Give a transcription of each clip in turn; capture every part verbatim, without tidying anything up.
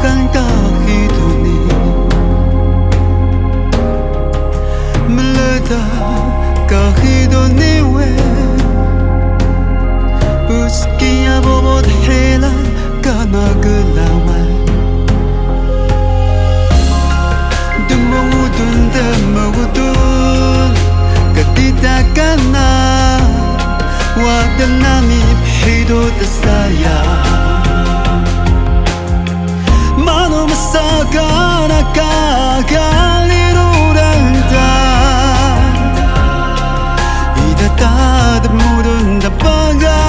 Kan ka hido ni, mlda ka hido ni we, pski ya bobo dhelan kana glawan. Dmudun dmudun, ktita kana, wada nami bhido tsaya. Manu msa kana ka kali rudan ta. Ida ta dmudun dpaga.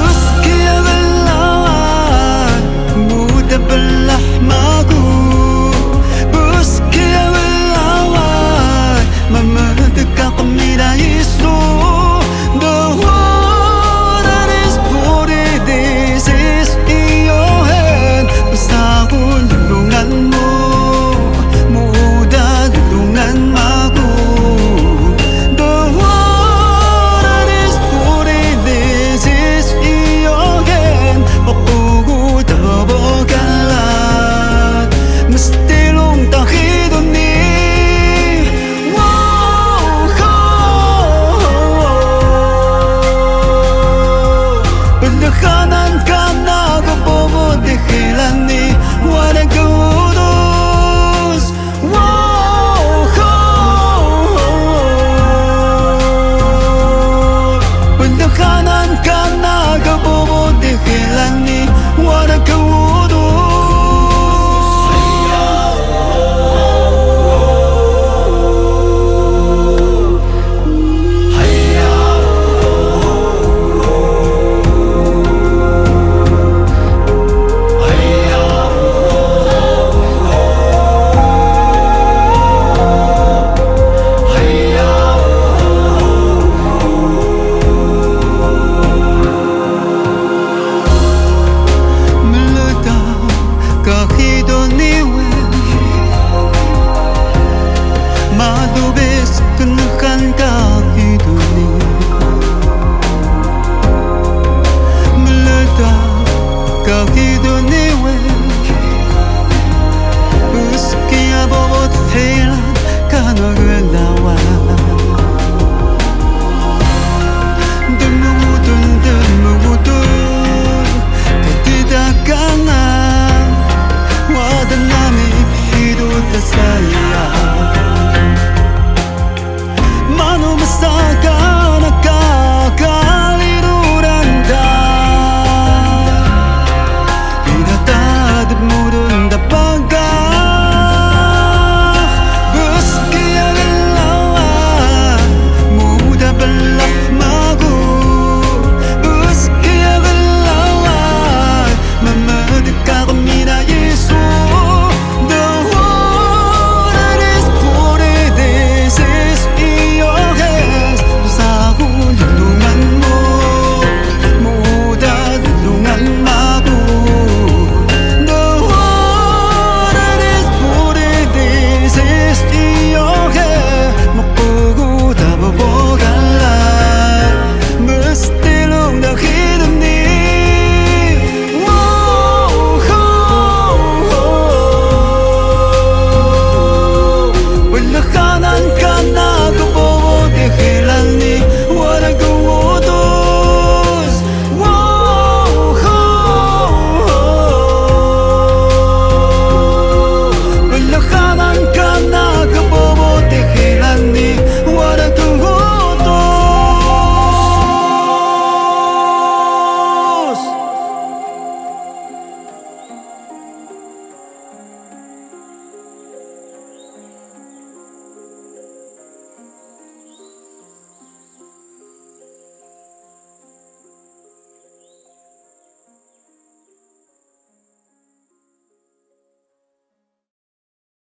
Pski glawan, muda blah maku. Pski glawan, Mama deka qmida isu. The water is pretty, this is in your hand. Psaqun lnglungan mu, muda lnglungan maku. The water is pretty, this is in your hand. Paqugu tbkalan, mstilung tahidu ni.